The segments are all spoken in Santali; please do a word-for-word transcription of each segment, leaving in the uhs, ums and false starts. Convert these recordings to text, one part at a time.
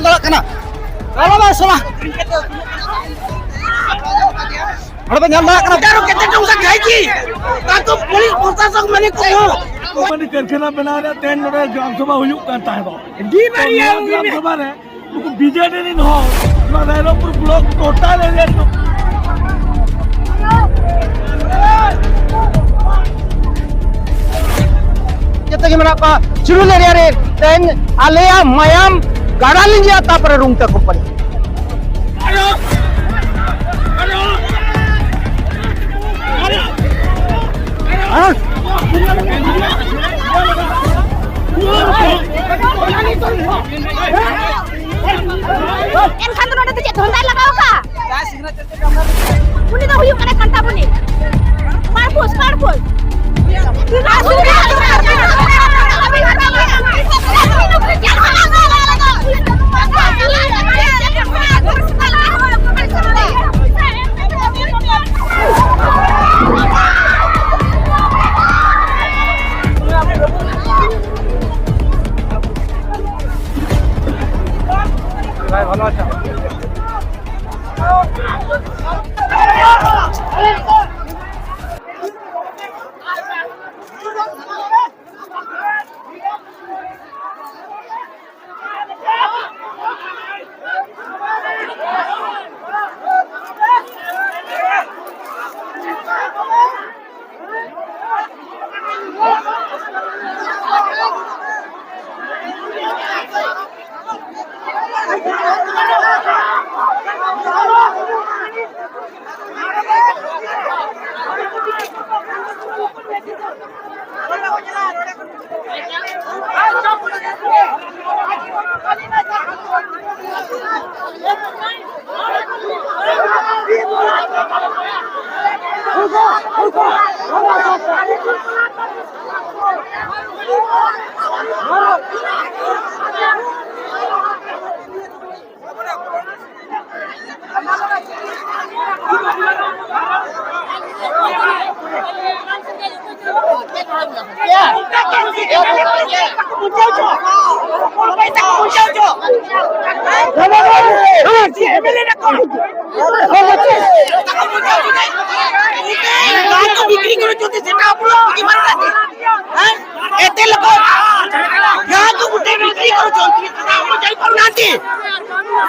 ᱫᱟᱲᱮᱭᱟᱜ ᱠᱟᱱᱟ᱾ ᱟᱞᱚ ᱵᱟᱭ ᱥᱚᱢᱟ᱾ ᱚᱸᱰᱮ ᱯᱮ ᱧᱮᱞ ᱫᱟᱲᱮᱭᱟᱜ ᱠᱟᱱᱟ᱾ ᱦᱟᱡᱟᱨ ᱠᱮᱛᱮ ᱴᱚᱝᱠᱟ ᱠᱷᱟᱭᱪᱤ, ᱛᱟᱠᱚ ᱯᱩᱞᱤᱥ ᱯᱨᱚᱥᱟᱥᱚᱱ ᱢᱟᱱᱮ ᱠᱚ᱾ ᱠᱳᱢᱯᱟᱱᱤ ᱠᱟᱨᱠᱷᱟᱱᱟ ᱵᱮᱱᱟᱣ ᱨᱮᱭᱟᱜ ᱛᱮᱦᱮᱧ ᱱᱚᱰᱮ ᱜᱨᱟᱢ ᱥᱚᱵᱷᱟ ᱦᱩᱭᱩᱜ ᱠᱟᱱ ᱛᱟᱦᱮᱸ ᱫᱚ᱾ ᱰᱤ ᱵᱟᱨᱤᱭᱟ ᱛᱚ ᱱᱚᱣᱟ ᱩᱱᱤ ᱜᱨᱟᱢ ᱥᱚᱵᱷᱟ ᱨᱮ ᱱᱩᱠᱩ ᱵᱤᱡᱮᱰᱤ ᱨᱮᱱ ᱦᱚᱲ ᱱᱚᱣᱟ ᱨᱟᱭᱨᱚᱝᱯᱩᱨ ᱵᱞᱚᱠ ᱴᱳᱴᱟᱞ ᱮᱨᱤᱭᱟ ᱨᱮᱱ ᱡᱚᱛᱚ ᱜᱮ ᱢᱮᱱᱟᱜ ᱠᱚᱣᱟ ᱪᱤᱨᱩᱞ ᱮᱨᱤᱭᱟ ᱨᱮ᱾ ᱛᱮᱦᱮᱧ ᱟᱞᱮᱭᱟᱜ ᱢᱟᱭᱟᱢ ᱜᱟᱰᱟ ᱞᱤᱸᱡᱤᱭᱟ, ᱛᱟᱯᱚᱨᱮ ᱨᱩᱝᱴᱟ ᱠᱳᱢᱯᱟᱱᱤ᱾ ᱮᱱᱠᱷᱟᱱ ᱫᱚ ᱱᱚᱰᱮ ᱫᱚ ᱪᱮᱫ ᱫᱷᱚᱱᱫᱟᱭ ᱞᱟᱜᱟᱣ ᱠᱟᱜᱼᱟ? ᱩᱱᱤ ᱫᱚ ᱦᱩᱭᱩᱜ ᱠᱟᱱᱟᱭ ᱠᱟᱱᱴᱟᱵᱚᱱᱤ᱾ ᱯᱟᱨᱯᱩᱥ, ᱯᱟᱨᱯᱩᱥ᱾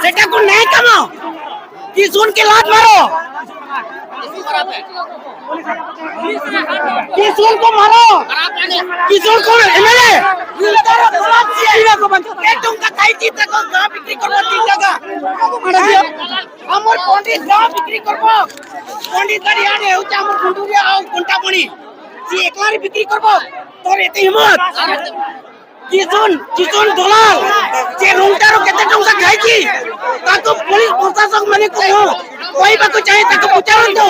ସେଟାକୁ ନ୍ୟାୟ କାମ। କିଶୋରକୁ ଲାତ ମାର। କିଶୋରକୁ ମାର। କିଶୋରକୁ ଏମଏଲଏ। ଏ ଟଙ୍କା ଖାଇଛି, ତାକୁ ଗାଁ ବିକ୍ରି କରିବ ତିନି ଟଙ୍କା। ଆମର ପଣ୍ଡିତ ଗାଁ ବିକ୍ରି କରିବ। ପଣ୍ଡିତ ଗାଡ଼ି ଆଡ଼େ ହେଉଛି ଆମର ଗୁଣ୍ଡୁରିଆ ଆଉ କଣ୍ଟାମଣି। ସିଏ ଏକଲାରେ ବିକ୍ରି କରିବ। ତୋର ଏତେ ହିମ୍ମତ? କିଶୋର, କିଶୋର ଦଲାଲ, ସେ ରୁମ୍ଟାରୁ କେତେ ଟଙ୍କା ଖାଇଛି, ତାକୁ ପୋଲିସ ପ୍ରଶାସକ ମାନେ କହ-, କହିବାକୁ ଚାହେଁ, ତାକୁ ପଚାରନ୍ତୁ।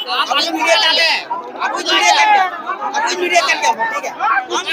आप मीडिया कर ले, आप मीडिया कर ले, आप मीडिया कर ले, ठीक है। हम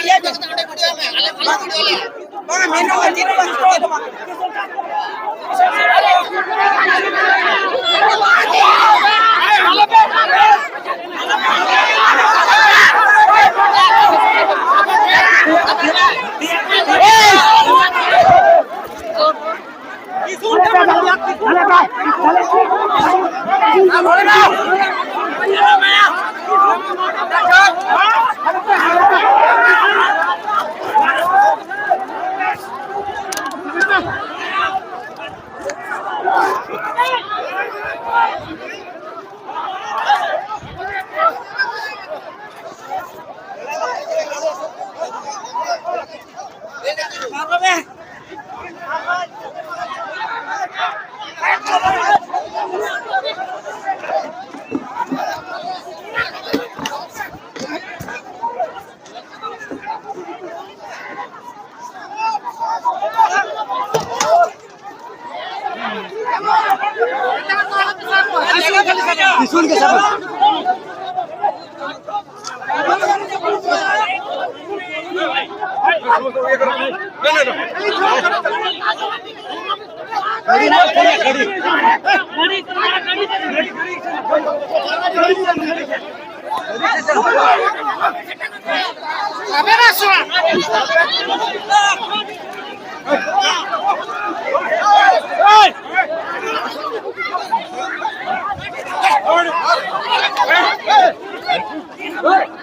ये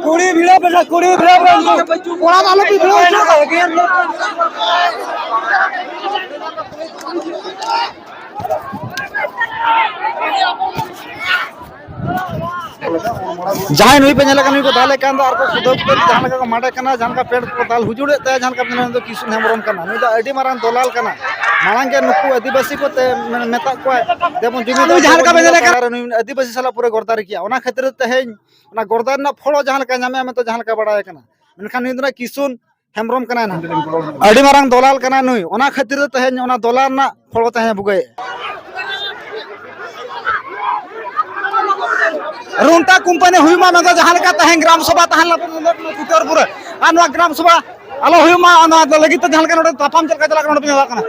ᱠᱩᱲᱤ ᱵᱷᱤᱲᱟᱹᱣ ᱯᱮ, ᱠᱩᱲᱤ ᱵᱷᱤᱲᱟᱹᱣ ᱯᱮ, ᱩᱱᱠᱩ ᱠᱚᱲᱟ ᱫᱚ ᱟᱞᱚ ᱯᱮ ᱵᱷᱤᱲᱟᱹᱣ ᱦᱚᱪᱚ ᱠᱚᱣᱟ, ᱮᱠᱮᱱ ᱞᱳᱠ᱾ ᱡᱟᱦᱟᱸᱭ ᱱᱩᱭ ᱯᱮ ᱧᱮᱞᱮ ᱠᱟᱱᱟ, ᱱᱩᱭ ᱫᱚ ᱫᱟᱞᱮ ᱠᱟᱱ ᱫᱚ ᱟᱨ ᱠᱚ ᱥᱩᱫᱷᱟᱹ ᱠᱚ ᱡᱟᱦᱟᱸ ᱞᱮᱠᱟ ᱠᱚ ᱢᱟᱰᱮ ᱠᱟᱱᱟ, ᱡᱟᱦᱟᱸ ᱞᱮᱠᱟ ᱯᱮᱱᱴ ᱠᱚ ᱫᱟᱞ ᱦᱩᱡᱩᱲᱮᱫ ᱛᱟᱭᱟ, ᱡᱟᱦᱟᱸ ᱞᱮᱠᱟ ᱢᱮᱱᱟ, ᱱᱩᱭ ᱫᱚ ᱠᱤᱥᱩᱱ ᱦᱮᱢᱵᱨᱚᱢ ᱠᱟᱱᱟ᱾ ᱱᱩᱭ ᱫᱚ ᱟᱹᱰᱤ ᱢᱟᱨᱟᱝ ᱫᱚᱞᱟᱞ ᱠᱟᱱᱟ᱾ ᱢᱟᱲᱟᱝ ᱜᱮ ᱱᱩᱠᱩ ᱟᱹᱫᱤᱵᱟᱹᱥᱤ ᱠᱚ ᱛᱮ ᱢᱮ-, ᱢᱮᱛᱟᱜ ᱠᱚᱣᱟᱭ, "ᱫᱮᱵᱚᱱ ᱡᱩᱢᱤ ᱱᱩᱭ ᱡᱟᱦᱟᱸ ᱞᱮᱠᱟ ᱵᱮᱱ ᱧᱮᱞᱮ ᱠᱟᱱᱟ, ᱛᱟᱞᱟᱨᱮ ᱱᱩᱭ ᱟᱹᱫᱤᱵᱟᱹᱥᱤ ᱥᱟᱞᱟᱜ ᱯᱩᱨᱟᱹ ᱜᱚᱨᱫᱟᱨᱤ ᱠᱮᱭᱟ᱾" ᱚᱱᱟ ᱠᱷᱟᱹᱛᱤᱨ ᱛᱮ ᱛᱮᱦᱮᱧ ᱚᱱᱟ ᱜᱚᱨᱫᱟ ᱨᱮᱱᱟᱜ ᱯᱷᱚᱞ ᱦᱚᱸ ᱡᱟᱦᱟᱸ ᱞᱮᱠᱟ ᱧᱟᱢᱮᱜᱼᱟ ᱢᱮᱱᱛᱮ ᱡᱟᱦᱟᱸ ᱞᱮᱠᱟ ᱵᱟᱲᱟᱭ ᱠᱟᱱᱟ᱾ ᱢᱮᱱᱠᱷᱟᱱ ᱱᱩᱭ ᱫᱚ ᱱᱟᱜ ᱠᱤᱥᱩᱱ ᱦᱮᱢᱵᱨᱚᱢ ᱠᱟᱱᱟᱭ ᱱᱟᱦᱟᱜ᱾ ᱟᱹᱰᱤ ᱢᱟᱨᱟᱝ ᱫᱚᱞᱟᱞ ᱠᱟᱱᱟᱭ ᱱᱩᱭ, ᱚᱱᱟ ᱠᱷᱟᱹᱛᱤᱨ ᱛᱮ ᱛᱮᱦᱮᱧ ᱚᱱᱟ ᱫᱚᱞᱟᱞ ᱨᱮᱱᱟᱜ ᱯᱷᱚᱞ ᱛᱮᱦᱮᱧ ᱵᱷᱩᱜᱟᱹᱜᱼᱟ᱾ ᱨᱩᱱᱴᱟ ᱠᱳᱢᱯᱟᱱᱤ ᱦᱩᱭᱩᱜ ᱢᱟ ᱢᱮᱱᱫᱚ ᱡᱟᱦᱟᱸ ᱞᱮᱠᱟ ᱛᱮᱦᱮᱧ ᱜᱨᱟᱢ ᱥᱚᱵᱷᱟ ᱛᱟᱦᱮᱸ ᱞᱮᱱᱟ ᱪᱤᱛᱟᱹᱨᱯᱩᱨ ᱨᱮ, ᱟᱨ ᱱᱚᱣᱟ ᱜᱨᱟᱢ ᱥᱚᱵᱷᱟ ᱟᱞᱚ ᱦᱩᱭᱩᱜ ᱢᱟ, ᱚᱱᱟ ᱞᱟᱹᱜᱤᱫ ᱛᱮ ᱡᱟᱦᱟᱸ ᱞᱮᱠᱟ ᱱᱚᱰᱮ ᱛᱟᱯᱟᱢ ᱪᱮᱫ ᱞᱮᱠᱟ ᱪᱟᱞᱟᱜ ᱠᱟᱱᱟ ᱱᱚᱰᱮ ᱯᱮ ᱧᱮᱞ ᱫᱟᱲᱮᱭᱟᱜ ᱠᱟᱱᱟ᱾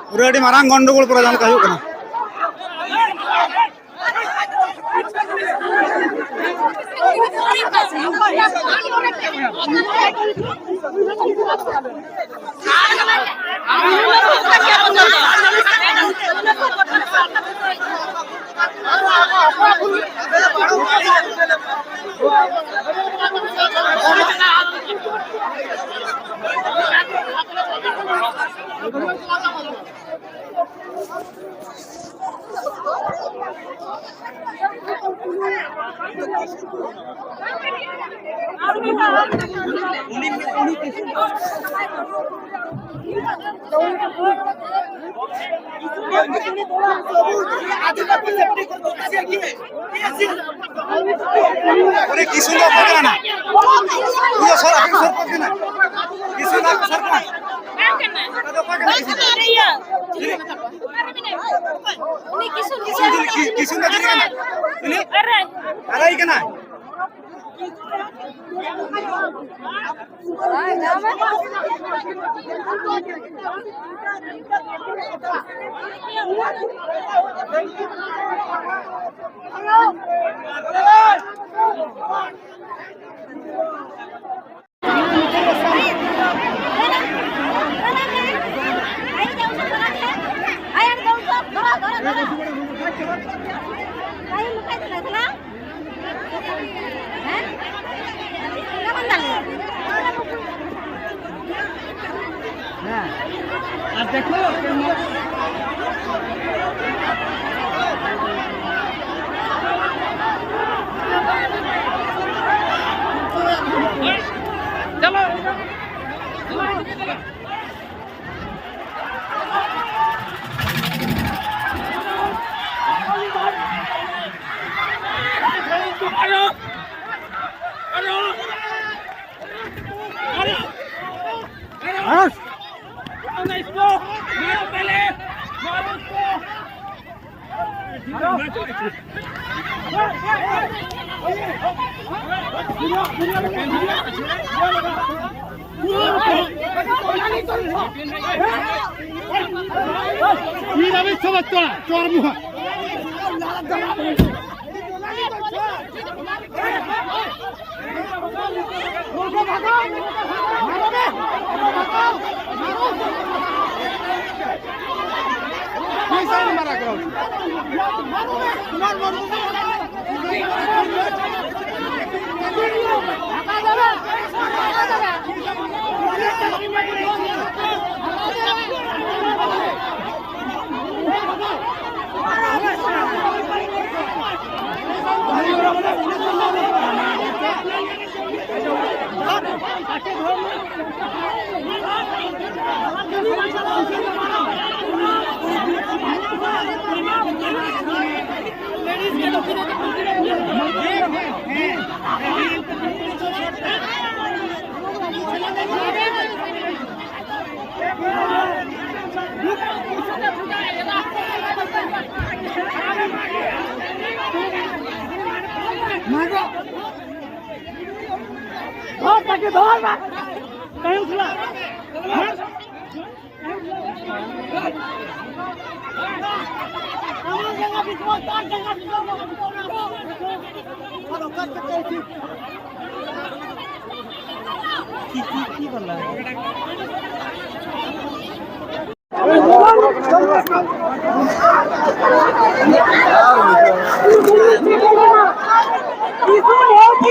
ᱯᱩᱨᱟᱹ ᱟᱹᱰᱤ ᱢᱟᱨᱟᱝ ᱜᱚᱱᱰᱚᱜᱳᱞ ᱯᱩᱨᱟᱹ ᱡᱟᱦᱟᱸ ᱞᱮᱠᱟ ᱦᱩᱭᱩᱜ ᱠᱟᱱᱟ᱾ ᱟᱨᱮ ᱠᱤᱥᱩᱱ ᱫᱚ ᱚᱠᱚᱭ ᱠᱟᱱᱟ? ᱩᱱᱤ ᱫᱚ ᱥᱚᱨ, ᱟᱹᱵᱤᱱ ᱥᱚᱨ ᱠᱚ ᱠᱟᱱᱟ᱾ ᱠᱤᱥᱩᱱ ᱟᱨ ᱥᱚᱨ ᱠᱟᱱᱟ᱾ ᱟᱫᱚ ᱚᱠᱚᱭ ᱠᱟᱱᱟ ᱠᱤᱥᱩᱱ ᱫᱚ? ᱩᱱᱤ ᱠᱤᱥᱩᱱ, ᱠᱤᱥᱩᱱ ᱫᱚ ᱪᱤᱞᱤ ᱠᱟᱱᱟ? ᱩᱱᱤ ᱟᱨᱟᱭ ᱠᱟᱱᱟ᱾ ᱛᱟᱭᱚᱢ ᱵᱟᱠᱷᱟᱡ ᱫᱚ ᱞᱟᱜᱽᱲᱟ᱾ ᱦᱮᱸ? ᱚᱱᱟ ᱵᱟᱝ ᱫᱟᱲᱮᱭᱟᱜᱼᱟ᱾ ᱦᱮᱸ᱾ ᱟᱨ ᱫᱮᱠᱷᱚ, ᱪᱚᱞᱚ᱾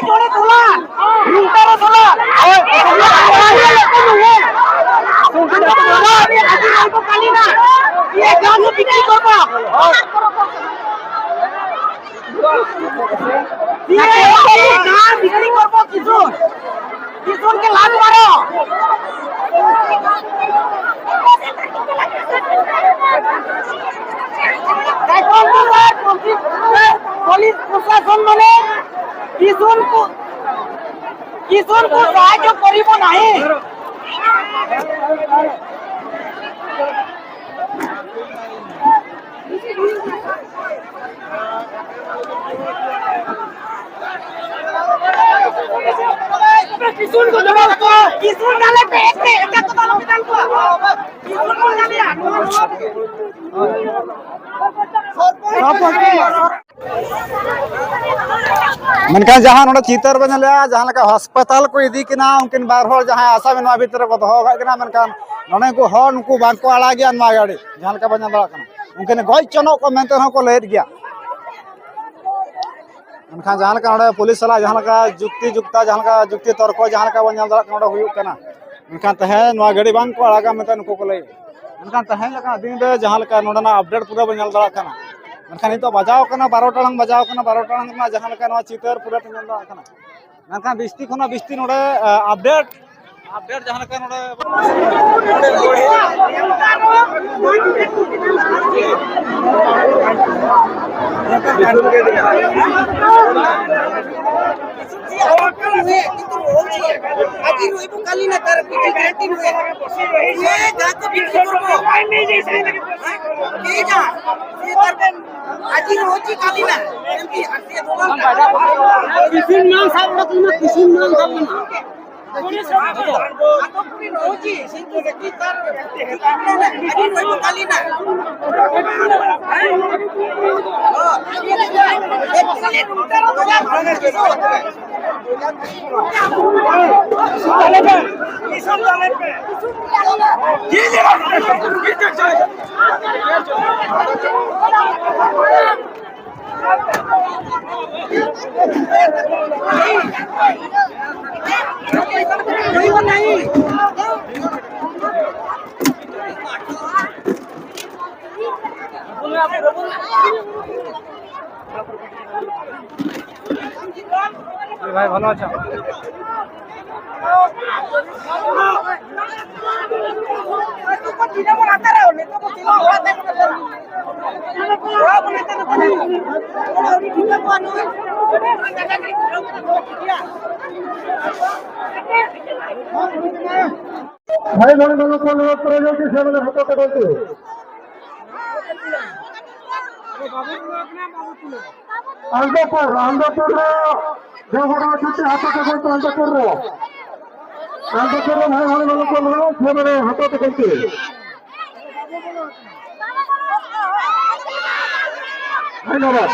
ᱡᱚᱲᱮ ᱛᱚᱞᱟ, ᱨᱩᱢᱴᱟᱨᱮ ᱛᱚᱞᱟ᱾ ᱟᱹᱰᱤ ᱨᱚᱠᱚᱢ ᱦᱩᱭᱩᱜᱼᱟ᱾ ᱤᱭᱟᱹ ᱜᱟᱱ ᱫᱚ ᱵᱤᱠᱨᱤ ᱠᱚᱨᱵᱚ᱾ ᱤᱭᱟᱹ ᱜᱟᱱ ᱵᱤᱠᱨᱤ ᱠᱚᱨᱵᱚ ᱠᱤᱥᱩᱱ᱾ ᱠᱤᱥᱩᱱ ᱠᱮ ᱞᱟᱛ ᱢᱟᱨᱚ᱾ ᱮᱠᱷᱚᱱ তো স্যার পুলিশ, পুলিশ প্রশাসন মানে কিষণକୁ, কিষণକୁ ସାହାଯ୍ୟ କରିବ ନାହିଁ। କିଶୋର ଡାଲେ ପେ ଏତେ ଏକା ତ ବାଲ ବିଧାନ କୁ। କିଶୋର ଡାଲେ। ᱢᱮᱱᱠᱷᱟᱱ ᱡᱟᱦᱟᱸ ᱱᱚᱰᱮ ᱪᱤᱛᱟᱹᱨ ᱵᱚᱱ ᱧᱮᱞᱮᱜᱼᱟ, ᱡᱟᱦᱟᱸ ᱞᱮᱠᱟ ᱦᱟᱥᱯᱟᱛᱟᱞ ᱠᱚ ᱤᱫᱤ ᱠᱤᱱᱟ, ᱩᱱᱠᱤᱱ ᱵᱟᱨ ᱦᱚᱲ ᱡᱟᱦᱟᱸᱭ ᱟᱥᱟ ᱢᱮᱱᱟᱜᱼᱟ ᱵᱷᱤᱛᱨᱤ ᱨᱮᱠᱚ ᱫᱚᱦᱚ ᱟᱠᱟᱫ ᱠᱤᱱᱟ, ᱢᱮᱱᱠᱷᱟᱱ ᱱᱚᱰᱮ ᱩᱱᱠᱩ ᱦᱚᱲ ᱱᱩᱠᱩ ᱵᱟᱝᱠᱚ ᱟᱲᱟᱜᱮᱜᱼᱟ ᱱᱚᱣᱟ ᱜᱟᱹᱰᱤ, ᱡᱟᱦᱟᱸ ᱞᱮᱠᱟ ᱵᱚᱱ ᱧᱮᱞ ᱫᱟᱲᱮᱭᱟᱜ ᱠᱟᱱᱟ᱾ ᱩᱱᱠᱤᱱ ᱜᱚᱡ ᱪᱚᱱᱚᱜ ᱠᱚ ᱢᱮᱱᱛᱮ ᱦᱚᱸ ᱠᱚ ᱞᱟᱹᱭᱮᱫ ᱜᱮᱭᱟ᱾ ᱢᱮᱱᱠᱷᱟᱱ ᱡᱟᱦᱟᱸ ᱞᱮᱠᱟ ᱱᱚᱰᱮ ᱯᱩᱞᱤᱥ ᱥᱟᱞᱟᱜ ᱡᱟᱦᱟᱸ ᱞᱮᱠᱟ ᱡᱩᱠᱛᱤ ᱡᱩᱠᱛᱟ, ᱡᱟᱦᱟᱸ ᱞᱮᱠᱟ ᱡᱩᱠᱛᱤ ᱛᱚᱨᱠᱚ, ᱡᱟᱦᱟᱸ ᱞᱮᱠᱟ ᱵᱚᱱ ᱧᱮᱞ ᱫᱟᱲᱮᱭᱟᱜ ᱠᱟᱱᱟ ᱱᱚᱰᱮ ᱦᱩᱭᱩᱜ ᱠᱟᱱᱟ, ᱢᱮᱱᱠᱷᱟᱱ ᱛᱮᱦᱮᱧ ᱱᱚᱣᱟ ᱜᱟᱹᱰᱤ ᱵᱟᱝ ᱠᱚ ᱟᱲᱟᱜᱟ ᱢᱮᱱᱛᱮ ᱱᱩᱠᱩ ᱠᱚ ᱞᱟᱹᱭᱮᱫᱼᱟ᱾ ᱢᱮᱱᱠᱷᱟᱱ ᱛᱮᱦᱮᱧ ᱞᱮᱠᱟᱱᱟᱜ ᱫᱤᱱ ᱨᱮ ᱡᱟᱦᱟᱸ ᱞᱮᱠᱟ ᱱᱚᱰᱮᱱᱟᱜ ᱟᱯᱰᱮᱴ ᱯᱩᱨᱟᱹ ᱵᱚᱱ ᱧᱮᱞ ᱫᱟᱲᱮᱭᱟᱜ ᱠᱟᱱᱟ᱾ ᱢᱮᱱᱠᱷᱟᱱ ᱱᱤᱛᱚᱜ ᱵᱟᱡᱟᱣ ᱠᱟᱱᱟ ᱵᱟᱨᱚ ᱴᱟᱲᱟᱝ, ᱵᱟᱡᱟᱣ ᱠᱟᱱᱟ ᱵᱟᱨᱚ ᱴᱟᱲᱟᱝ ᱨᱮᱱᱟᱜ ᱡᱟᱦᱟᱸ ᱞᱮᱠᱟ ᱱᱚᱣᱟ ᱪᱤᱛᱟᱹᱨ ᱯᱩᱨᱟᱹ ᱧᱮᱞ ᱫᱟᱲᱮᱭᱟᱜ ᱠᱟᱱᱟ᱾ ᱢᱮᱱᱠᱷᱟᱱ ᱵᱤᱥᱛᱤ ᱠᱷᱚᱱᱟᱜ ᱵᱤᱥᱛᱤ ᱱᱚᱰᱮ, ᱟ, ᱟᱯᱰᱮᱴ, ᱟᱯᱰᱮᱴ ᱡᱟᱦᱟᱸ ᱞᱮᱠᱟ ᱱᱚᱰᱮ ᱟᱹᱡᱤᱨ ᱦᱩᱭ ᱵᱚ ᱠᱟᱞᱤᱱᱟ ᱛᱟᱨ ᱯᱤᱪᱷᱤ ᱜᱟᱨᱮᱱᱴᱤ ᱱᱩᱭ ᱥᱮ ᱡᱟᱦᱟᱸ ᱠᱚ ᱯᱤᱪᱷᱤ ᱠᱚᱨᱵᱚ ᱦᱮᱸ ᱠᱮ ᱡᱟ ᱥᱮ ᱛᱟᱨ ᱟᱹᱡᱤᱨ ᱦᱩᱭ ᱠᱟᱞᱤᱱᱟ ᱮᱢᱯᱤ ᱟᱨ ᱥᱮ ᱫᱚᱞᱟᱱ ᱠᱤᱥᱤᱱ ᱢᱟᱱ ᱥᱟᱵ ᱨᱚᱛᱱᱟ ᱠᱤᱥᱤᱱ ᱢᱟᱱ ᱥᱟᱵ ᱨᱚᱛᱱᱟ ভাই, ভালো আছো? ଭାଇ ଭଉଣୀମାନଙ୍କୁ ଅନୁରୋଧ କରାଯାଉଛି, ସେମାନେ ହାତ ଟେକନ୍ତୁ। ଆନନ୍ଦପୁର, ଆନନ୍ଦପୁରର ଯୋଉମାନେ ଅଛନ୍ତି, ହାତ ଟେକନ୍ତୁ। ଆନନ୍ଦପୁରର, ଆନନ୍ଦପୁରର ଭାଇ ଭଉଣୀମାନଙ୍କୁ ଅନୁରୋଧ, ସେମାନେ ହାତ ଟେକନ୍ତୁ। ଧନ୍ୟବାଦ।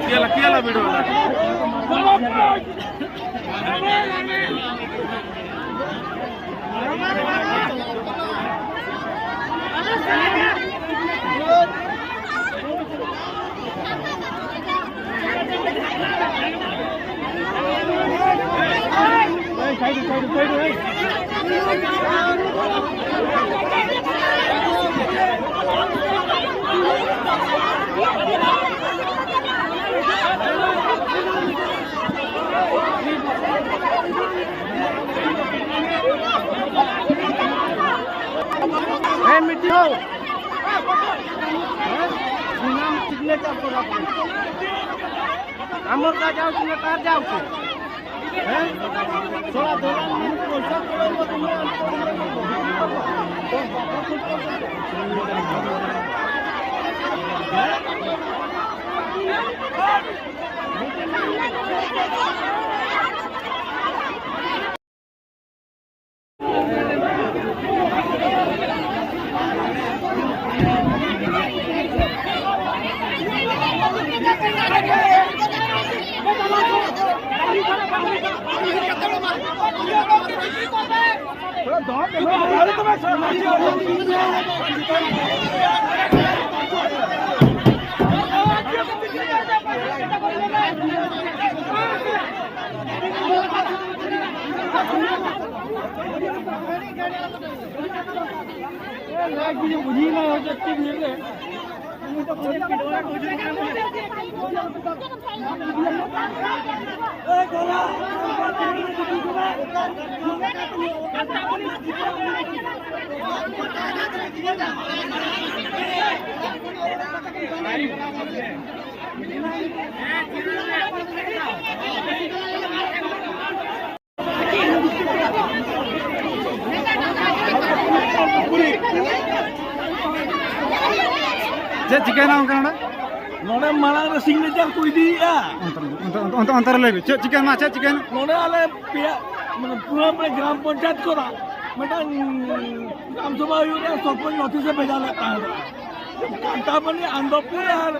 Kiala, kiala, video. ए, मिट्टी हो। हैं? बिना सिग्नेचर को रखो। हमर का जाओ, तुम तार जाओ। हैं? थोड़ा दलाल मन को पैसा करो, वो तुम्हें ᱪᱮᱫ ᱪᱤᱠᱟᱹᱭᱮᱱᱟ ᱚᱱᱠᱟ ᱱᱚᱰᱮ? ᱱᱚᱰᱮ ᱢᱟᱲᱟᱝ ᱨᱮ ᱥᱤᱜᱽᱱᱮᱪᱟᱨ ᱠᱚ ᱤᱫᱤᱭᱮᱫᱼᱟ᱾ ᱚᱱᱛᱮ, ᱚᱱᱛᱮ, ᱚᱱᱛᱮ, ᱚᱱᱛᱮ ᱨᱮ ᱞᱟᱹᱭ ᱵᱤᱱ, ᱪᱮᱫ ᱪᱤᱠᱟᱹᱭᱮᱱᱟ, ᱪᱮᱫ ᱪᱤᱠᱟᱹᱭᱮᱱᱟ? ᱱᱚᱰᱮ ᱟᱞᱮ ᱯᱮᱭᱟ, ᱢᱟᱱᱮ, ᱯᱩᱨᱟᱹ ᱢᱟᱱᱮ ᱜᱨᱟᱢ ᱯᱚᱧᱪᱟᱭᱮᱛ ᱠᱷᱚᱱᱟᱜ ᱢᱤᱫᱴᱟᱝ ᱜᱨᱟᱢ ᱥᱚᱵᱷᱟ ᱦᱩᱭᱩᱜ ᱨᱮ ᱥᱚᱨᱯᱚᱧᱪ ᱱᱚᱴᱤᱥ ᱮ ᱵᱷᱮᱡᱟ ᱞᱮᱫ ᱛᱟᱦᱮᱸᱫ᱾ ᱠᱟᱱᱴᱟᱵᱟᱹᱱᱤ, ᱟᱱᱫᱚᱯᱩᱨ ᱟᱨ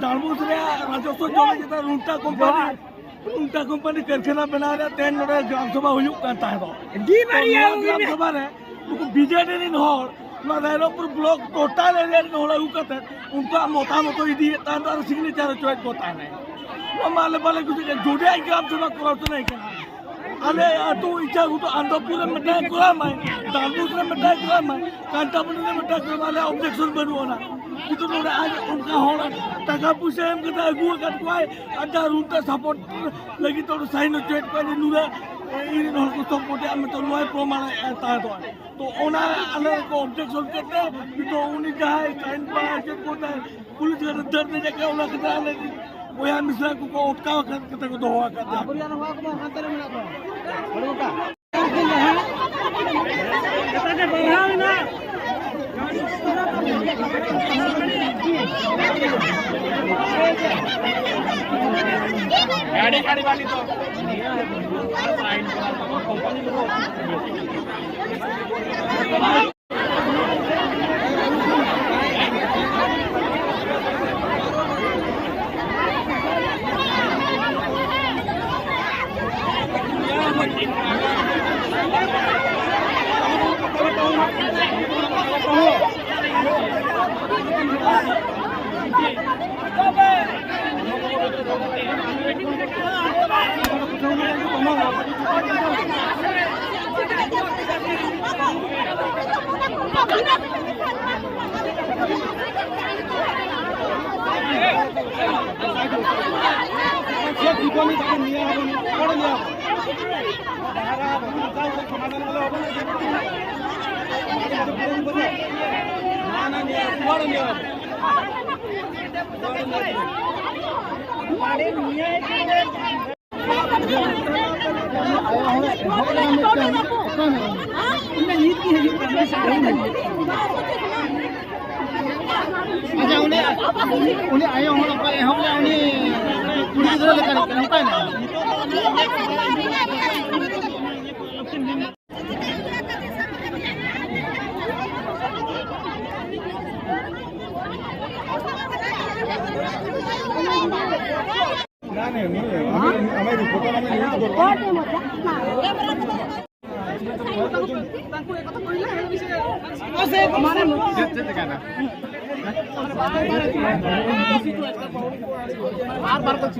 ᱰᱟᱸᱰᱵᱩᱥ ᱨᱮᱭᱟᱜ ᱨᱟᱡᱚᱥᱣᱚ ᱡᱚᱢᱤ ᱪᱮᱛᱟᱱ ᱨᱩᱱᱴᱟ ᱠᱳᱢᱯᱟᱱᱤ ᱩᱱᱴᱟ ᱠᱳᱢᱯᱟᱱᱤ ᱠᱟᱨᱠᱷᱟᱱᱟ ᱵᱮᱱᱟᱣ ᱨᱮᱭᱟᱜ ᱛᱮᱦᱮᱧ ᱱᱚᱰᱮ ᱜᱨᱟᱢ ᱥᱚᱵᱷᱟ ᱦᱩᱭᱩᱜ ᱠᱟᱱ ᱛᱟᱦᱮᱸ ᱫᱚ᱾ ᱛᱚ ᱱᱚᱣᱟ ᱜᱨᱟᱢ ᱥᱚᱵᱷᱟ ᱨᱮ ᱱᱩᱠᱩ ᱵᱤᱡᱮᱰᱤ ᱨᱮᱱ ᱦᱚᱲ ᱱᱚᱣᱟ ᱨᱟᱭᱨᱚᱝᱯᱩᱨ ᱵᱞᱚᱠ ᱴᱳᱴᱟᱞ ᱮᱨᱤᱭᱟ ᱨᱮᱱ ᱦᱚᱲ ᱟᱹᱜᱩ ᱠᱟᱛᱮ ᱩᱱᱠᱩᱣᱟᱜ ᱢᱚᱛᱟᱢᱚᱛ ᱤᱫᱤᱭᱮᱫ ᱛᱟᱦᱮᱸ ᱫᱚ ᱟᱨ ᱥᱤᱜᱽᱱᱮᱪᱟᱨ ᱦᱚᱪᱚᱭᱮᱫ ᱠᱚ ᱛᱟᱦᱮᱸᱱᱟᱭ᱾ ᱱᱚᱣᱟ ᱢᱟ ᱟᱞᱮ ᱵᱟᱞᱮ ᱠᱩᱥᱤᱭᱟᱜ ᱠᱟᱱᱟ᱾ ᱡᱩᱫᱤ ᱟᱡ ᱜᱨᱟᱢ ᱥᱚᱵᱷᱟ ᱠᱚᱨᱟᱣ ᱥᱟᱱᱟᱭᱮ ᱠᱟᱱᱟ, ᱟᱞᱮ ᱟᱹᱛᱩ ᱤᱪᱪᱷᱟ ᱜᱷᱩᱴᱩ ᱟᱱᱫᱟᱯᱩᱨ ᱨᱮ ᱢᱤᱫᱴᱟᱝ ᱠᱚᱨᱟᱣ ᱢᱟᱭ, ᱫᱟᱞᱵᱩᱥ ᱨᱮ ᱢᱤᱫᱴᱟᱝ ᱠᱚᱨᱟᱣ ᱢᱟᱭ, ᱠᱟᱱᱴᱟᱯᱩᱨ ᱨᱮ ᱢᱤᱫᱴᱟᱝ ᱠᱚᱨᱟᱣ ᱢᱟᱭ, ᱟᱞᱮ ᱚᱵᱡᱮᱠᱥᱚᱱ ᱵᱟᱹᱱᱩᱜ ᱟᱱᱟ᱾ ᱠᱤᱱᱛᱩ ᱱᱚᱰᱮ ᱟᱡ ᱚᱱᱠᱟ ᱦᱚᱲ ᱴᱟᱠᱟ ᱯᱩᱭᱥᱟᱹ ᱮᱢ ᱠᱟᱛᱮ ᱟᱹᱜᱩ ᱟᱠᱟᱫ ᱠᱚᱣᱟᱭ, ᱟᱨ ᱡᱟᱦᱟᱸ ᱨᱩᱴ ᱨᱮ ᱥᱟᱯᱳᱨᱴ ᱞᱟᱹᱜᱤᱫ ᱛᱮ ᱥᱟᱭᱤᱱ ᱦᱚᱪᱚᱭᱮᱫ ᱠᱚᱣᱟ ᱡᱮ ᱱᱩᱱᱟᱹᱜ ᱤᱧ ᱨᱮᱱ ᱦᱚᱲ ᱠᱚ ᱥᱟᱯᱳᱨᱴ ᱮᱫᱼᱟ ᱢᱮᱱᱛᱮ ᱱᱚᱣᱟᱭ ᱯᱨᱚᱢᱟᱬ ᱮᱫᱼᱟ ᱛᱟᱦᱮᱸ ᱫᱚ᱾ ᱛᱚ ᱚᱱᱟ ᱟᱞᱮ ᱠᱚ ᱚᱵᱡᱮᱠᱥᱚᱱ ᱠᱮᱫ ᱛᱮ ᱱᱤᱛᱚᱜ ᱩᱱᱤ ᱡᱟᱦᱟᱸᱭ ᱥᱟᱭᱤᱱ ᱵᱟᱲᱟ ᱦᱚᱪᱚᱭᱮᱫ ᱠᱚ ᱛᱟᱦᱮᱸᱫ, ᱯᱩᱞᱤᱥ ᱜᱟᱹᱰᱤ ᱫᱟᱹᱲ ᱫᱮᱡ ᱟᱠᱟᱫ, ᱚᱱᱟ ᱠᱷᱟᱹᱛᱤᱨ ᱟᱞᱮ ᱵᱚᱭᱦᱟ ᱢᱤᱥᱨᱟ ᱠᱚᱠᱚ ᱚᱴᱠᱟᱣ ᱟᱠᱟᱫ ᱠᱟᱛᱮ ᱠᱚ ᱫᱚᱦᱚ ᱟᱠᱟᱫ ᱞᱮᱭᱟ᱾ ᱟᱪᱪᱷᱟ, ᱩᱱᱤ, ᱩᱱᱤ ᱟᱭᱳ ᱦᱚᱲ ᱚᱠᱚᱭ ᱮᱦᱚᱵ ᱞᱮᱫ, ᱩᱱᱤ ᱠᱩᱲᱤ ᱜᱤᱫᱽᱨᱟᱹ ᱞᱮᱠᱟ ᱨᱤᱱ ᱠᱟᱱᱟ, ᱚᱱᱠᱟᱭ ᱱᱟᱭ? ବାରବାର କରୁଛି।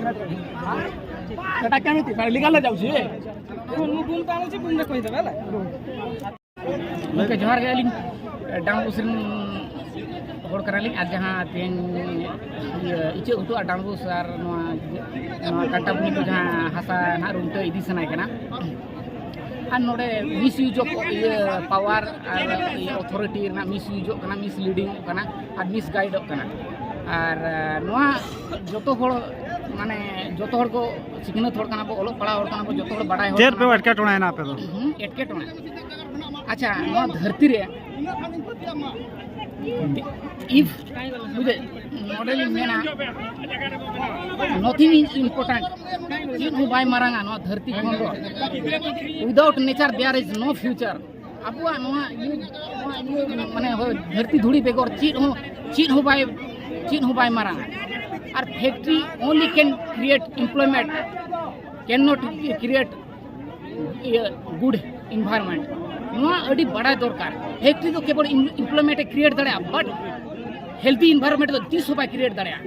ସେଟା କେମିତି? ମାନେ ଲିଗାଲ ଯାଉଛି? ମୁଁ ବୁମ୍ ଟାଣୁଛି, ବୁମ୍ରେ କହିଦେବେ ହେଲା। ᱜᱚᱢᱠᱮ ᱡᱚᱦᱟᱨ ᱜᱮ, ᱟᱹᱞᱤᱧ ᱰᱟᱸᱰᱵᱳᱥ ᱨᱮᱱ ᱦᱚᱲ ᱠᱟᱱᱟᱞᱤᱧ᱾ ᱟᱨ ᱡᱟᱦᱟᱸ ᱛᱮᱦᱮᱧ ᱤᱭᱟᱹ ᱤᱪᱟᱹᱜ ᱩᱛᱩ ᱟᱨ ᱰᱟᱸᱰᱵᱳᱥ ᱟᱨ ᱱᱚᱣᱟ, ᱱᱚᱣᱟ ᱠᱟᱴᱟᱵᱩᱱᱤ ᱠᱚ ᱡᱟᱦᱟᱸ ᱦᱟᱥᱟ ᱱᱟᱦᱟᱜ ᱨᱩᱢᱴᱟᱹ ᱤᱫᱤ ᱥᱟᱱᱟᱭ ᱠᱟᱱᱟ, ᱟᱨ ᱱᱚᱰᱮ ᱢᱤᱥ ᱤᱭᱩᱡᱚᱜ ᱤᱭᱟᱹ ᱯᱟᱣᱟᱨ ᱟᱨ ᱤᱭᱟᱹ ᱚᱛᱷᱚᱨᱤᱴᱤ ᱨᱮᱱᱟᱜ ᱢᱤᱥ ᱤᱭᱩᱡᱚᱜ ᱠᱟᱱᱟ, ᱢᱤᱥ ᱞᱤᱰᱤᱝᱚᱜ ᱠᱟᱱᱟ ᱟᱨ ᱢᱤᱥ ᱜᱟᱭᱤᱰᱚᱜ ᱠᱟᱱᱟ᱾ ᱟᱨ ᱱᱚᱣᱟ ᱡᱚᱛᱚ ᱦᱚᱲ, ᱢᱟᱱᱮ ᱡᱚᱛᱚ ᱦᱚᱲ ᱠᱚ ᱥᱤᱠᱷᱱᱟᱹᱛ ᱦᱚᱲ ᱠᱟᱱᱟ ᱵᱚ, ᱚᱞᱚᱜ ᱯᱟᱲᱦᱟᱣ ᱦᱚᱲ ᱠᱟᱱᱟ ᱵᱚ, ᱡᱚᱛᱚ ᱦᱚᱲ ᱵᱟᱲᱟᱭ ᱦᱚᱲ ᱪᱮᱫ ᱠᱟᱱᱟ ᱯᱮ ᱵᱚ᱾ ᱮᱴᱠᱮᱴᱚᱬᱮᱭᱮᱱᱟ ᱟᱯᱮ ᱫᱚ? ᱦᱩᱸ, ᱮᱴᱠᱮᱴᱚᱬᱮ᱾ ᱟᱪᱪᱷᱟ, ᱱᱚᱣᱟ ᱫᱷᱟᱹᱨᱛᱤ ᱨᱮ if ᱵᱩᱡᱷᱟᱹᱣ, ᱱᱚᱰᱮ ᱞᱤᱧ ᱢᱮᱱᱟ, nothing is important, ᱪᱮᱫ ᱦᱚᱸ ᱵᱟᱭ ᱢᱟᱨᱟᱝᱟ ᱱᱚᱣᱟ ᱫᱷᱟᱹᱨᱛᱤ ᱠᱷᱚᱱ ᱫᱚ᱾ Without nature there is no future. ᱟᱵᱚᱣᱟᱜ ᱱᱚᱣᱟ ᱤᱭᱟᱹ, ᱱᱚᱣᱟ ᱤᱭᱟᱹ ᱢᱟᱱᱮ ᱦᱳᱭ, ᱫᱷᱟᱹᱨᱛᱤ ᱫᱷᱩᱲᱤ ᱵᱮᱜᱚᱨ ᱪᱮᱫ ᱦᱚᱸ, ᱪᱮᱫ ᱦᱚᱸ ᱵᱟᱭ, ᱪᱮᱫ ᱦᱚᱸ ᱵᱟᱭ ᱢᱟᱨᱟᱝᱟ᱾ ᱟᱨ factory only can create employment, cannot create ᱤᱭᱟᱹ good environment. ᱱᱚᱣᱟ ᱟᱹᱰᱤ ᱵᱟᱲᱟᱭ ᱫᱚᱨᱠᱟᱨ᱾ ᱯᱷᱮᱠᱴᱨᱤ ᱫᱚ ᱠᱮᱵᱚᱞ employment ᱮ create ᱫᱟᱲᱮᱭᱟᱜᱼᱟ, but healthy environment ᱫᱚ ᱛᱤᱥ ᱦᱚᱸ ᱵᱟᱭ create ᱫᱟᱲᱮᱭᱟᱜᱼᱟ᱾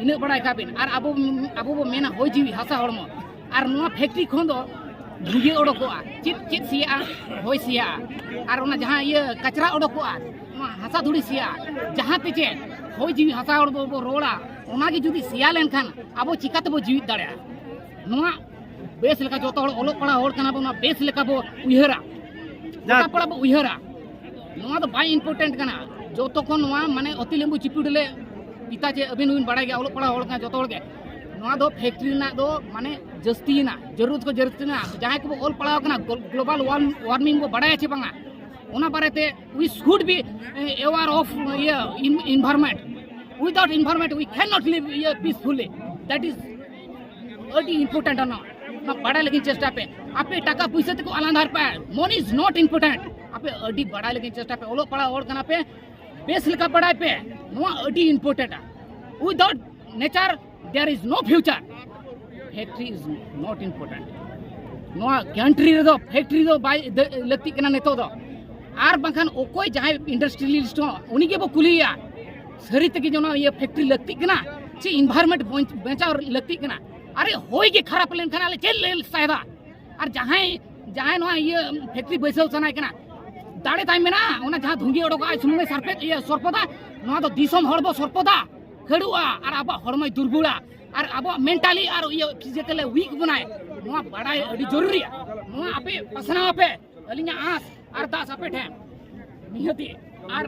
ᱤᱱᱟᱹᱜ ᱵᱟᱲᱟᱭ ᱠᱟᱜ ᱵᱤᱱ᱾ ᱟᱨ ᱟᱵᱚ, ᱟᱵᱚ ᱵᱚ ᱢᱮᱱᱟ ᱦᱚᱭ ᱡᱤᱣᱤ ᱦᱟᱥᱟ ᱦᱚᱲᱢᱚ, ᱟᱨ ᱱᱚᱣᱟ ᱯᱷᱮᱠᱴᱨᱤ ᱠᱷᱚᱱ ᱫᱚ ᱫᱷᱩᱸᱜᱤ ᱚᱰᱚᱠᱚᱜᱼᱟ᱾ ᱪᱮᱫ, ᱪᱮᱫ ᱥᱮᱭᱟᱜᱼᱟ? ᱦᱚᱭ ᱥᱮᱭᱟᱜᱼᱟ᱾ ᱟᱨ ᱚᱱᱟ ᱡᱟᱦᱟᱸ ᱤᱭᱟᱹ ᱠᱟᱪᱨᱟ ᱚᱰᱚᱠᱚᱜᱼᱟ, ᱱᱚᱣᱟ ᱦᱟᱥᱟ ᱫᱷᱩᱲᱤ ᱥᱮᱭᱟᱜᱼᱟ᱾ ᱡᱟᱦᱟᱸ ᱛᱮ ᱪᱮᱫ ᱦᱚᱭ ᱡᱤᱣᱤ ᱦᱟᱥᱟ ᱦᱚᱲᱢᱚ ᱵᱚ ᱨᱚᱲᱟ, ᱚᱱᱟᱜᱮ ᱡᱩᱫᱤ ᱥᱮᱭᱟ ᱞᱮᱱᱠᱷᱟᱱ ᱟᱵᱚ ᱪᱤᱠᱟ ᱛᱮᱵᱚ ᱡᱤᱣᱤᱫ ᱫᱟᱲᱮᱭᱟᱜᱼᱟ? ᱱᱚᱣᱟ ᱵᱮᱥ ᱞᱮᱠᱟ ᱡᱚᱛᱚ ᱦᱚᱲ ᱚᱞᱚᱜ ᱯᱟᱲᱦᱟᱣ ᱦᱚᱲ ᱠᱟᱱᱟ ᱵᱚᱱ, ᱱᱚᱣᱟ ᱵᱮᱥ ᱞᱮᱠᱟ ᱵᱚ ᱩᱭᱦᱟᱹᱨᱟ, ᱡᱟ- ᱜᱚᱴᱟ ᱯᱟᱲᱟ ᱵᱚ ᱩᱭᱦᱟᱹᱨᱟ᱾ ᱱᱚᱣᱟ ᱫᱚ ᱵᱟᱭ important ᱠᱟᱱᱟ᱾ ᱡᱚᱛᱚ ᱠᱷᱚᱱ ᱱᱚᱣᱟ ᱢᱟᱱᱮ ᱚᱛᱤ ᱞᱮᱢᱵᱩ ᱪᱤᱯᱩᱲ ᱞᱮ ᱯᱤᱛᱟ, ᱪᱮ ᱟᱹᱵᱤᱱ ᱦᱚᱸᱵᱤᱱ ᱵᱟᱲᱟᱭ ᱜᱮᱭᱟ, ᱚᱞᱚᱜ ᱯᱟᱲᱦᱟᱣ ᱦᱚᱲ ᱠᱟᱱᱟ ᱡᱚᱛᱚ ᱦᱚᱲ ᱜᱮ᱾ ᱱᱚᱣᱟ ᱫᱚ ᱯᱷᱮᱠᱴᱨᱤ ᱨᱮᱱᱟᱜ ᱫᱚ ᱢᱟᱱᱮ ᱡᱟᱹᱥᱛᱤᱭᱮᱱᱟ, ᱡᱟᱹᱨᱩᱲ ᱠᱚ ᱡᱟᱹᱥᱛᱤᱭᱮᱱᱟ᱾ ᱡᱟᱦᱟᱸᱭ ᱠᱚᱵᱚ ᱚᱞ ᱯᱟᱲᱦᱟᱣ ᱠᱟᱱᱟ, global warming ᱵᱚ ᱵᱟᱲᱟᱭᱟ ᱪᱮ ᱵᱟᱝᱟ, ᱚᱱᱟ ᱵᱟᱨᱮᱛᱮ we should be aware of ᱤᱭᱟᱹ environment. Without environment we cannot live ᱤᱭᱟᱹ peacefully. That is ᱟᱹᱰᱤ important ᱟᱱᱟ᱾ ᱚᱱᱟ ᱵᱟᱲᱟᱭ ᱞᱟᱹᱜᱤᱫ ᱪᱮᱥᱴᱟ ᱯᱮ᱾ ᱟᱯᱮ ᱴᱟᱠᱟ ᱯᱩᱭᱥᱟᱹ ᱛᱮᱠᱚ ᱟᱞᱟᱫᱟ ᱯᱮ, money is not important. ᱟᱯᱮ ᱟᱹᱰᱤ ᱵᱟᱲᱟᱭ ᱞᱟᱹᱜᱤᱫ ᱪᱮᱥᱴᱟ ᱯᱮ᱾ ᱚᱞᱚᱜ ᱯᱟᱲᱦᱟᱣ ᱦᱚᱲ ᱠᱟᱱᱟ ᱯᱮ, ᱵᱮᱥ ᱞᱮᱠᱟ ᱵᱟᱲᱟᱭ ᱯᱮ᱾ ᱱᱚᱣᱟ ᱟᱹᱰᱤ important ᱟ᱾ Without nature there is no future. Factory is not important. ᱱᱚᱣᱟ ᱠᱟᱱᱴᱨᱤ ᱨᱮᱫᱚ ᱯᱷᱮᱠᱴᱨᱤ ᱫᱚ ᱵᱟᱭ ᱫᱟᱹ- ᱞᱟᱹᱠᱛᱤᱜ ᱠᱟᱱᱟ ᱱᱤᱛᱚᱜ ᱫᱚ᱾ ᱟᱨ ᱵᱟᱝᱠᱷᱟᱱ ᱚᱠᱚᱭ ᱡᱟᱦᱟᱸᱭ ᱤᱱᱰᱟᱥᱴᱨᱤᱭᱟᱞᱤᱥᱴ ᱦᱚᱸ ᱩᱱᱤ ᱜᱮᱵᱚ ᱠᱩᱞᱤᱭᱮᱭᱟ, ᱥᱟᱹᱨᱤ ᱛᱮᱜᱮ ᱡᱮ ᱱᱚᱣᱟ ᱤᱭᱟᱹ ᱯᱷᱮᱠᱴᱨᱤ ᱞᱟᱹᱠᱛᱤᱜ ᱠᱟᱱᱟ ᱪᱮ ᱤᱱᱵᱷᱟᱭᱨᱢᱮᱱᱴ ᱵᱟᱧᱪᱟᱣ ᱞᱟᱹᱠᱛᱤᱜ ᱠᱟᱱᱟ? ᱟᱨᱮ, ᱦᱚᱭ ᱜᱮ ᱠᱷᱟᱨᱟᱯ ᱞᱮᱱᱠᱷᱟᱱ ᱟᱞᱮ ᱪᱮᱫ ᱞᱮ ᱥᱟᱭᱫᱟ? ᱟᱨ ᱡᱟᱦᱟᱸᱭ ᱡᱟᱦᱟᱸᱭ ᱱᱚᱣᱟ ᱤᱭᱟᱹ ᱯᱷᱮᱠᱴᱨᱤ ᱵᱟᱹᱭᱥᱟᱹᱣ ᱥᱟᱱᱟᱭ ᱠᱟᱱᱟ, ᱫᱟᱲᱮ ᱛᱟᱭ ᱢᱮᱱᱟᱜᱼᱟ, ᱚᱱᱟ ᱡᱟᱦᱟᱸ ᱫᱷᱩᱝᱜᱤ ᱚᱰᱚᱠᱚᱜᱼᱟ ᱥᱩᱱᱩᱢᱮ ᱥᱟᱨᱯᱮᱫ ᱤᱭᱟᱹ ᱥᱚᱨᱯᱚᱫᱟ, ᱱᱚᱣᱟ ᱫᱚ ᱫᱤᱥᱚᱢ ᱦᱚᱲ ᱵᱚ ᱥᱚᱨᱯᱚᱫᱟ ᱠᱷᱟᱹᱲᱩᱜᱼᱟ ᱟᱨ ᱟᱵᱚᱣᱟᱜ ᱦᱚᱲᱢᱚᱭ ᱫᱩᱨᱵᱚᱞᱟ ᱟᱨ ᱟᱵᱚᱣᱟᱜ ᱢᱮᱱᱴᱟᱞᱤ ᱟᱨ ᱤᱭᱟᱹ ᱯᱷᱤᱡᱤᱠᱟᱞᱮ ᱣᱤᱠ ᱵᱚᱱᱟᱭ᱾ ᱱᱚᱣᱟ ᱵᱟᱲᱟᱭ ᱟᱹᱰᱤ ᱡᱚᱨᱩᱨᱤᱭᱟ᱾ ᱱᱚᱣᱟ ᱟᱯᱮ ᱯᱟᱥᱱᱟᱣ ᱟᱯᱮ, ᱟᱹᱞᱤᱧᱟᱜ ᱟᱸᱥ ᱟᱨᱫᱟᱥ ᱟᱯᱮ ᱴᱷᱮᱱ ᱱᱤᱦᱟᱹᱛᱤ᱾ ᱟᱨ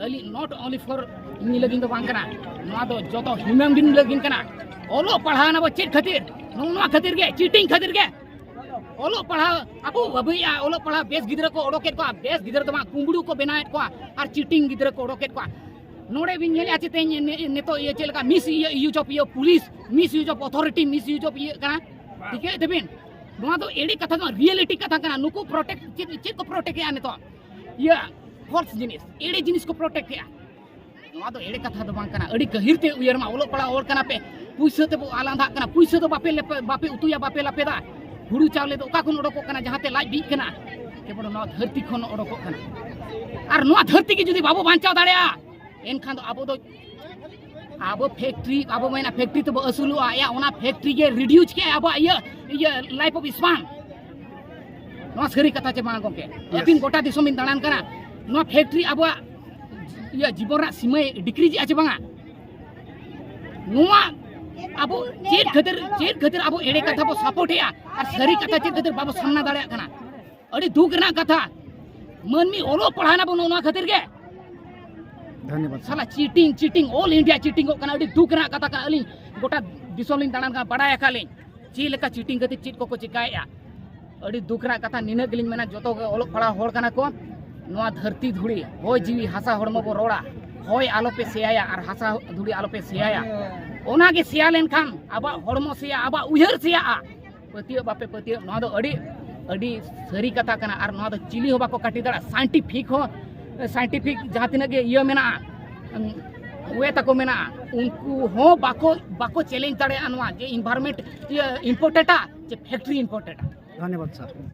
ᱟᱹᱞᱤᱧ not only for ᱤᱧ ᱞᱟᱹᱜᱤᱫ ᱫᱚ ᱵᱟᱝ ᱠᱟᱱᱟ, ᱱᱚᱣᱟ ᱫᱚ ᱡᱚᱛᱚ ᱦᱤᱭᱩᱢᱮᱱ ᱵᱤᱝ ᱞᱟᱹᱜᱤᱫ ᱠᱟᱱᱟ᱾ ᱚᱞᱚᱜ ᱯᱟᱲᱦᱟᱣ ᱮᱱᱟ ᱵᱚ ᱪᱮᱫ ᱠᱷᱟᱹᱛᱤᱨ? ᱱᱚᱜᱼᱚ ᱱᱚᱣᱟ ᱠᱷᱟᱹᱛᱤᱨ ᱜᱮ, ᱪᱤᱴᱤᱝ ᱠᱷᱟᱹᱛᱤᱨ ᱜᱮ᱾ ᱚᱞᱚᱜ ᱯᱟᱲᱦᱟᱣ ᱟᱵᱚ ᱵᱟᱹᱵᱤᱭᱟ, ᱚᱞᱚᱜ ᱯᱟᱲᱦᱟᱣ ᱵᱮᱥ ᱜᱤᱫᱽᱨᱟᱹ ᱠᱚ ᱚᱰᱚᱠᱮᱫ ᱠᱚᱣᱟ, ᱵᱮᱥ ᱜᱤᱫᱽᱨᱟᱹ ᱫᱚ ᱵᱟᱝ, ᱠᱩᱢᱵᱽᱲᱩ ᱠᱚ ᱵᱮᱱᱟᱣᱮᱫ ᱠᱚᱣᱟ ᱟᱨ ᱪᱤᱴᱤᱝ ᱜᱤᱫᱽᱨᱟᱹ ᱠᱚ ᱚᱰᱚᱠᱮᱫ ᱠᱚᱣᱟ᱾ ᱱᱚᱰᱮ ᱵᱤᱱ ᱧᱮᱞᱮᱫᱼᱟ ᱪᱮᱛᱮ ᱱᱤᱛᱚᱜ ᱤᱭᱟᱹ ᱪᱮᱫ ᱞᱮᱠᱟ ᱢᱤᱥ ᱤᱭᱟᱹ ᱤᱭᱩᱡᱽ ᱚᱯᱷ ᱤᱭᱟᱹ police, miss use of authority, miss use of ᱤᱭᱟᱹ ᱠᱟᱱᱟ᱾ ᱴᱷᱤᱠᱟᱹᱭᱮᱫ ᱛᱟᱵᱤᱱ? ᱱᱚᱣᱟ ᱫᱚ ᱮᱲᱮ ᱠᱟᱛᱷᱟ ᱫᱚ ᱵᱟᱝ, ᱨᱤᱭᱮᱞᱤᱴᱤ ᱠᱟᱛᱷᱟ ᱠᱟᱱᱟ᱾ ᱱᱩᱠᱩ ᱯᱨᱚᱴᱮᱠᱴ ᱪᱮᱫ, ᱪᱮᱫ ᱠᱚ ᱯᱨᱚᱴᱮᱠᱴ ᱮᱜᱼᱟ ᱱᱤᱛᱚᱜ? ᱤᱭᱟᱹ ᱯᱷᱚᱞᱥ ᱡᱤᱱᱤᱥ, ᱮᱲᱮ ᱡᱤᱱᱤᱥ ᱠᱚ ᱯᱨᱚᱴᱮᱠᱴ ᱮᱜᱼᱟ᱾ ᱱᱚᱣᱟ ᱫᱚ ᱮᱲᱮ ᱠᱟᱛᱷᱟ ᱫᱚ ᱵᱟᱝ ᱠᱟᱱᱟ᱾ ᱟᱹᱰᱤ ᱜᱟᱹᱦᱤᱨ ᱛᱮ ᱩᱭᱦᱟᱹᱨ ᱢᱟ, ᱚᱞᱚᱜ ᱯᱟᱲᱦᱟᱜ ᱦᱚᱲ ᱠᱟᱱᱟ ᱯᱮ, ᱯᱩᱭᱥᱟᱹ ᱛᱮᱵᱚ ᱟᱞᱟᱸᱫᱷᱟᱜ ᱠᱟᱱᱟ, ᱯᱩᱭᱥᱟᱹ ᱫᱚ ᱵᱟᱯᱮ ᱞᱮᱯᱮ-, ᱵᱟᱯᱮ ᱩᱛᱩᱭᱟ, ᱵᱟᱯᱮ ᱞᱟᱯᱮᱫᱟ᱾ ᱦᱩᱲᱩ ᱪᱟᱣᱞᱮ ᱫᱚ ᱚᱠᱟ ᱠᱷᱚᱱ ᱚᱰᱚᱠᱚᱜ ᱠᱟᱱᱟ ᱡᱟᱦᱟᱸᱛᱮ ᱞᱟᱡ ᱵᱤᱜ ᱠᱟᱱᱟ? ᱠᱮᱵᱚᱞ ᱱᱚᱣᱟ ᱫᱷᱟᱹᱨᱛᱤ ᱠᱷᱚᱱ ᱚᱰᱚᱠᱚᱜ ᱠᱟᱱᱟ᱾ ᱟᱨ ᱱᱚᱣᱟ ᱫᱷᱟᱹᱨᱛᱤ ᱜᱮ ᱡᱩᱫᱤ ᱵᱟᱵᱚ ᱵᱟᱧᱪᱟᱣ ᱫᱟᱲᱮᱭᱟᱜᱼᱟ, ᱮᱱᱠᱷᱟᱱ ᱫᱚ ᱟᱵᱚ ᱫᱚ, ᱟᱵᱚ ᱯᱷᱮᱠᱴᱨᱤ, ᱟᱵᱚ ᱢᱮᱱᱟ ᱯᱷᱮᱠᱴᱨᱤ ᱛᱮᱵᱚ ᱟᱹᱥᱩᱞᱚᱜᱼᱟ, ᱮᱭᱟ ᱚᱱᱟ ᱯᱷᱮᱠᱴᱨᱤ ᱜᱮ ᱨᱤᱰᱤᱭᱩᱥ ᱠᱮᱜᱼᱟ ᱟᱵᱚᱣᱟᱜ ᱤᱭᱟᱹ, ᱤᱭᱟᱹ ᱞᱟᱭᱤᱯᱷ ᱚᱯᱷ ᱥᱯᱟᱱ᱾ ᱱᱚᱣᱟ ᱥᱟᱹᱨᱤ ᱠᱟᱛᱷᱟ ᱪᱮ ᱵᱟᱝ ᱜᱚᱢᱠᱮ? ᱟᱹᱵᱤᱱ ᱜᱚᱴᱟ ᱫᱤᱥᱚᱢ ᱵᱤᱱ ᱫᱟᱬᱟᱱ ᱠᱟᱱᱟ, ᱱᱚᱣᱟ ᱯᱷᱮᱠᱴᱨᱤ ᱟᱵᱚᱣᱟᱜ ᱤᱭᱟᱹ ᱡᱤᱵᱚᱱ ᱨᱮᱱᱟᱜ ᱥᱤᱢᱟᱹᱭ ᱰᱤᱠᱨᱤᱡ ᱮᱜᱼᱟ ᱪᱮ ᱵᱟᱝᱟ? ᱱᱚᱣᱟ ᱟᱵᱚ ᱪᱮᱫ ᱠᱷᱟᱹᱛᱤᱨ, ᱪᱮᱫ ᱠᱷᱟᱹᱛᱤᱨ ᱟᱵᱚ ᱮᱲᱮ ᱠᱟᱛᱷᱟ ᱵᱚ ᱥᱟᱯᱳᱨᱴ ᱮᱜᱼᱟ ᱟᱨ ᱥᱟᱹᱨᱤ ᱠᱟᱛᱷᱟ ᱪᱮᱫ ᱠᱷᱟᱹᱛᱤᱨ ᱵᱟᱵᱚ ᱥᱟᱢᱱᱟ ᱫᱟᱲᱮᱭᱟᱜ ᱠᱟᱱᱟ? ᱟᱹᱰᱤ ᱫᱩᱠ ᱨᱮᱱᱟᱜ ᱠᱟᱛᱷᱟ᱾ ᱢᱟᱹᱱᱢᱤ ᱚᱞᱚᱜ ᱯᱟᱲᱦᱟᱣ ᱱᱟᱵᱚᱱ ᱱᱚᱣᱟ ᱠᱷᱟᱹᱛᱤᱨ ᱜᱮ᱾ ᱫᱷᱚᱱᱭᱚᱵᱟᱫ ᱥᱟᱨ᱾ ᱥᱟᱞᱟ ᱪᱤᱴᱤᱝ, ᱪᱤᱴᱤᱝ, ᱚᱞ ᱤᱱᱰᱤᱭᱟ ᱪᱤᱴᱤᱝᱚᱜ ᱠᱟᱱᱟ᱾ ᱟᱹᱰᱤ ᱫᱩᱠ ᱨᱮᱱᱟᱜ ᱠᱟᱛᱷᱟ ᱠᱟᱱᱟ᱾ ᱟᱹᱞᱤᱧ ᱜᱚᱴᱟ ᱫᱤᱥᱚᱢ ᱞᱤᱧ ᱫᱟᱬᱟᱱ ᱠᱟᱱᱟ, ᱵᱟᱲᱟᱭ ᱟᱠᱟᱫ ᱞᱤᱧ ᱪᱮᱫ ᱞᱮᱠᱟ ᱪᱤᱴᱤᱝ ᱠᱟᱛᱮ ᱪᱮᱫ ᱠᱚᱠᱚ ᱪᱤᱠᱟᱭᱮᱫᱼᱟ᱾ ᱟᱹᱰᱤ ᱫᱩᱠ ᱨᱮᱱᱟᱜ ᱠᱟᱛᱷᱟ, ᱱᱤᱱᱟᱹᱜ ᱜᱮᱞᱤᱧ ᱢᱮᱱᱟ, ᱡᱚᱛᱚ ᱜᱮ ᱚᱞᱚᱜ ᱯᱟᱲᱦᱟᱣ ᱦᱚᱲ ᱠᱟᱱᱟ ᱠᱚ, ᱱᱚᱣᱟ ᱫᱷᱟᱹᱨᱛᱤ ᱫᱷᱩᱲᱤ, ᱦᱚᱭ ᱡᱤᱣᱤ, ᱦᱟᱥᱟ ᱦᱚᱲᱢᱚ ᱵᱚ ᱨᱚᱲᱟ, ᱦᱚᱭ ᱟᱞᱚᱯᱮ ᱥᱮᱭᱟᱭᱟ ᱟᱨ ᱦᱟᱥᱟ ᱫᱷᱩᱲᱤ ᱟᱞᱚᱯᱮ ᱥᱮᱭᱟᱭᱟ᱾ ᱚᱱᱟᱜᱮ ᱥᱮᱭᱟ ᱞᱮᱱᱠᱷᱟᱱ ᱟᱵᱚᱣᱟᱜ ᱦᱚᱲᱢᱚ ᱥᱮᱭᱟ, ᱟᱵᱚᱣᱟᱜ ᱩᱭᱦᱟᱹᱨ ᱥᱮᱭᱟᱜᱼᱟ᱾ ᱯᱟᱹᱛᱭᱟᱹᱣ ᱵᱟᱯᱮ ᱯᱟᱹᱛᱭᱟᱹᱣ, ᱱᱚᱣᱟ ᱫᱚ ᱟᱹᱰᱤ, ᱟᱹᱰᱤ ᱥᱟᱹᱨᱤ ᱠᱟᱛᱷᱟ ᱠᱟᱱᱟ᱾ ᱟᱨ ᱱᱚᱣᱟ ᱫᱚ ᱪᱤᱞᱤ ᱦᱚᱸ ᱵᱟᱠᱚ ᱠᱟᱹᱴᱤ ᱫᱟᱲᱮᱭᱟᱜᱼᱟ᱾ ᱥᱟᱭᱮᱱᱴᱤᱯᱷᱤᱠ ᱦᱚᱸ, ᱥᱟᱭᱮᱱᱴᱤᱯᱷᱤᱠ ᱡᱟᱦᱟᱸ ᱛᱤᱱᱟᱹᱜ ᱜᱮ ᱤᱭᱟᱹ ᱢᱮᱱᱟᱜᱼᱟ, ᱩᱸ, ᱚᱠᱚᱭ ᱛᱟᱠᱚ ᱢᱮᱱᱟᱜᱼᱟ, ᱩᱱᱠᱩ ᱦᱚᱸ ᱵᱟᱠᱚ ᱵᱟᱠᱚ ᱪᱮᱞᱮᱧᱡᱽ ᱫᱟᱲᱮᱭᱟᱜᱼᱟ ᱱᱚᱣᱟ ᱡᱮ ᱤᱱᱵᱷᱟᱨᱢᱮᱱᱴ ᱤᱭᱟᱹ ᱤᱢᱯᱳᱨᱴᱮᱰᱟ ᱪᱮ ᱯᱷᱮᱠᱴᱨᱤ ᱤᱢᱯᱳᱨᱴᱮᱰᱟ᱾ ᱫᱷᱚᱱᱭᱚᱵᱟᱫ ᱥᱟᱨ᱾